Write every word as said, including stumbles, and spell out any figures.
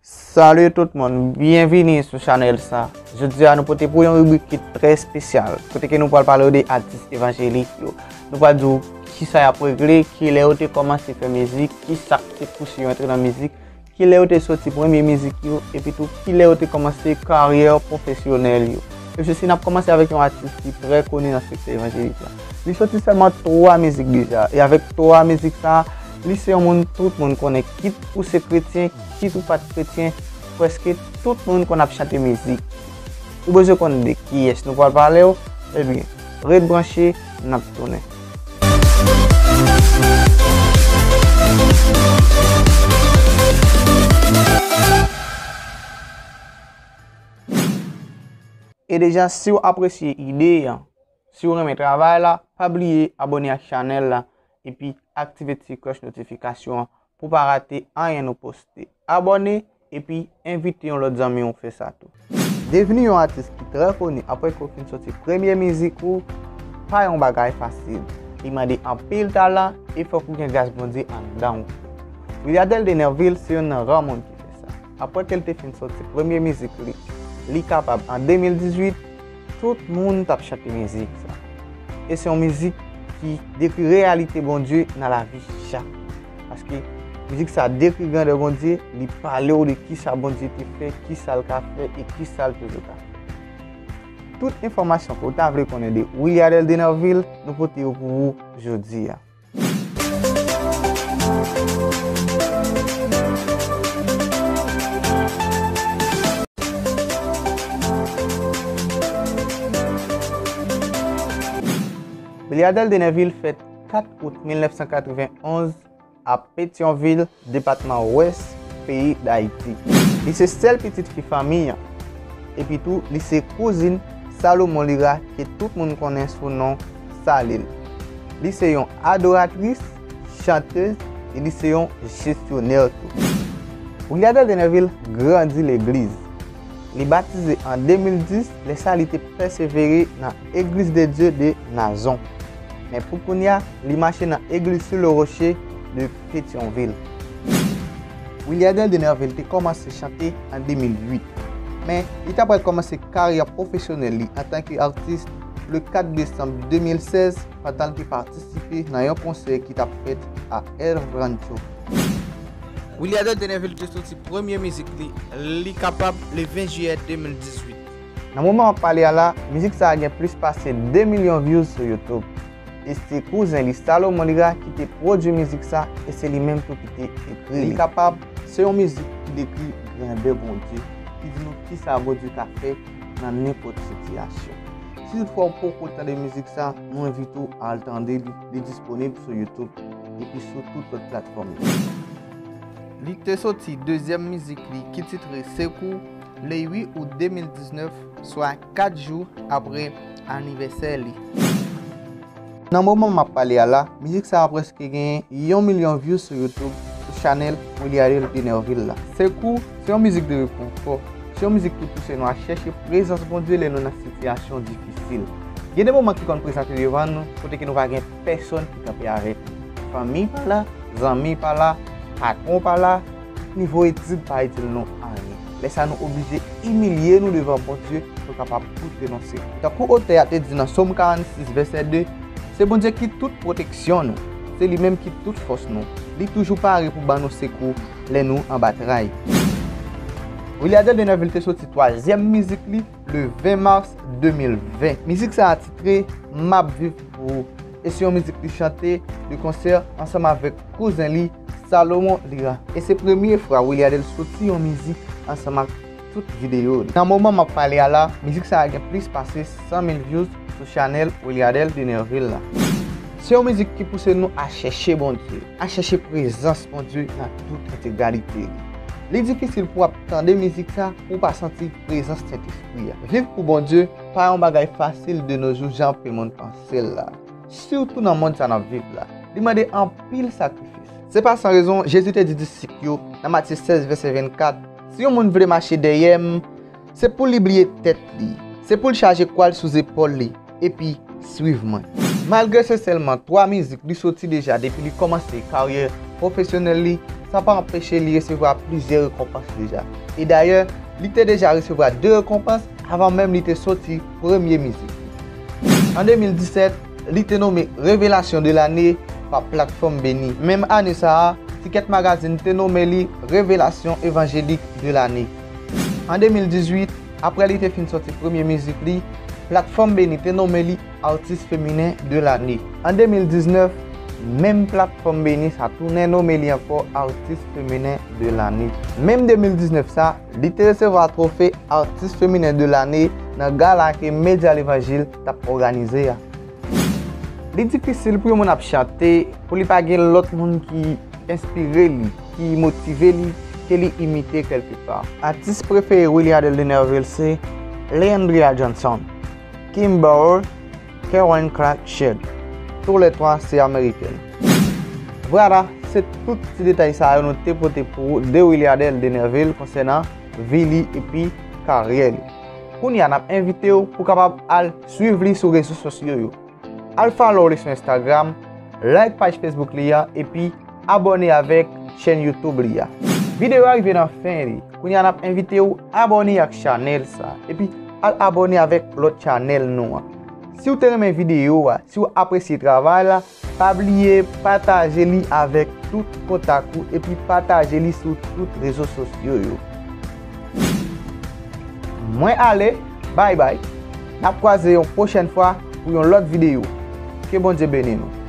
Salut tout moun, byenvini sou chanèl sa. Jodi a nou pote pou yon ribrik ki trè espesyal, kote ke nou pral pale w de atis evanjelik yo. Nou pral di w kisa y ap regle, kilè yo te kòmanse fè mizik, kisa k te pouse yo antre nan mizik, kilè yo te soti premye mizik yo, epi tou kilè yo te kòmanse karyè pwofesyonèl yo. Mesye, si n ap kòmanse avèk yon atis ki trè koni nan sektè evanjelik la. Li soti sèlman twa mizik deja, e avèk twa mizik sa, li se yon moun tout moun konnen, kit ou se kretyen, kit ou pa t kretyen, prèske tout moun konn ap chante mizik. Ou bezwen konn de kiyès nou pral pale w? Ebyen, ret branche, n ap tounen. E deja, si w apresye ide an, si w renmen travay la, pa bliye abòne ak chanèl la, epi aktive ti klòch notifikasyon an pou w pa rate anyen nou poste. Abòne, epi envite yon lòt zanmi w fè sa tou. Devni yon atis ki trè koni apre ke w fin soti premye mizik ou, pa yon bagay fasil. Li mande anpil talan e fòk ou gen gras Bondye anndan w. Williadel Denervil se youn nan ra moun ki fè sa. Apre ke l te fin soti premye mizik li, Li Kapab, an de mil dizuit, tout moun t ap chante mizik sa. E se yon mizik ki dekri reyalite Bondye nan lavi chak moun. Paske mizik sa dekri grandè Bondye, li pale w de kisa Bondye te fè, kisa l ka fè e kisa l toujou ka fè. Tout enfòmasyon ke w ta vle konnen de Williadel Denervil, nou pote yo pou ou jodi a. Williadel Denervil fèt kat out mil nèf san katrevenn onz a Petyonvil, depatman Wès, peyi Dayiti. Li se sèl pitit fi fanmi an. Epi tou, li se kouzin Salomon Lira, ke tout moun konnen sou non Salil. Li se yon adoratris, chantèz, e li se yon jesyonè tou. Williadel Denervil grandi legliz. Li batize an de mil dis, lè sa li te pèsevere nan Église de Dieu de Nazon. Men pou kounye a, li mache nan Église sur le Rocher de Petyonvil. Williadel Denervil te kòmanse chante an de mil uit, men li ta pral kòmanse karyè pwofesyonèl li antanke atis le kat desanm de mil sèz, pandan l te patisipe nan yon konsè ki t ap fèt a El Rancho. Williadel Denervil te soti premye mizik li, Li Kapab, le ven jiyè de mil dizuit. Nan moman m ap pale a la, mizik sa a gen plis pase de milyon views sou YouTube. E se kouzen li, Salomon Lira, ki te pwodui mizik sa, e se li menm tou ki te ekri li. Li Kapab, se yon mizik ki dekri grandè Bondye, ki di nou kisa Bondye ka fè nan nenpòt sitiyasyon. Si toutfwa w poko tande mizik sa, nou envite w al tande li, li disponib sou YouTube epi sou tout lòt platfòm yo. Li te soti dezyèm mizik li ki titre Sekou, le uit out de mil diznèf, swa kat jou apre anivèsè li. Nan moman m ap pale a la, mizik sa a prèske genyen yon milyon views sou YouTube, sou chanèl Williadel Denervil la. Sekou, se yon mizik de rekonfò. Se yon mizik ki pouse nou a chèche prezans Bondye lè nou nan sitiyasyon difisil. Gen de moman ki konn prezante devan nou, kote ke nou pa gen pèsonn ki kanpe avèk nou. Fanmi pa la, zanmi pa la, patwon pa la, nivo etid pa itil nou anyen. Lè sa nou oblije imilye nou devan Bondye pou kapab pote nou sekou. Tankou otè a te di nan Sòm karannsis vèsè de, se Bondye ki tout pwoteksyon nou, se li menm ki tout fòs nou. Li toujou pare pou ban nou sekou lè nou anba tray. Williadel Denervil te soti twazyèm mizik li le ven mas de mil ven. Mizik sa a titre M ap viv pou ou. E se yon mizik li chante de konsè ansanm avèk kouzen li, Salomon Lira. E se premye fwa Williadel soti yon mizik ansanm ak tout videyo li. Nan moman m ap pale a la, mizik sa a gen plis pase san mil views sou chanèl Williadel Denervil la. Se yon mizik ki pouse nou a chèche Bondye, a chèche prezans Bondye nan tout entegralite li. Li difisil pou w ap tande mizik sa pou w pa santi prezans Sentespri a. Viv pou Bondye pa yon bagay fasil de nos jours jan anpil moun panse l la. Sitou nan mond sa n ap viv la, li mande anpil sakrifis. Se pa san rezon Jezi te di disip yo nan Matye sèz vèsè vennkat, "Si yon moun vle mache dèyè m, se pou li bliye tèt li, se pou l chaje kwa l sou zepòl li, epi swiv mwen." Malgre se sèlman twa mizik li soti deja depi li kòmanse karyè pwofesyonèl li, sa pa anpeche li resevwa plizyè rekonpans deja. E dayè, li te deja resevwa de rekonpans avan menm li te soti premye mizik li. An de mil disèt, li te nonmen Revelasyon de Lane pa Platfòm Beni. Menm ane sa a, Ticket Magazine te nonmen li Revelasyon Evanjelik de Lane. An de mil dizuit, apre li te fin soti premye mizik li, Platfòm Beni te nonmen li Atis Feminen de Lane. An de mil diznèf, menm Platfòm Beni sa tounen nonmen li ankò Atis Feminen de Lane. Menm de mil diznèf sa, li te resevwa twofe Atis Feminen de Lane nan gala ke Medya Levanjil t ap òganize a. Li difisil pou yon moun ap chante, pou li pa gen lòt moun ki enspire li, ki motive li, ke li imite kèlkepa. Atis prefere Williardelle Denervil se Leandria Johnson, Kim Bauer, Caroline Clark Sheard. Tou lè twa se amerikèn. Vwala, se tout ti detay sa yo nou te pote pou ou de Williardelle Denervil konsènan vi li epi karyè li. Kounye a n ap envite w pou w kapab al swiv li sou rezo sosyo yo. Al follow li sou Instagram, like paj Facebook li a, epi abòne avèk chèn YouTube li a. Videyo a rive nan fen li. Kounye a n ap envite w abòne ak chanèl sa, epi al abòne avèk lòt chanèl nou an. Si w te renmen videyo a, si w apresye travay la, pa bliye pataje li avèk tout kontak ou epi pataje li sou tout rezo sosyo yo. Mwen ale, bay bay. N ap kwaze yon pwochèn fwa pou yon lòt videyo. Ke Bondye beni nou.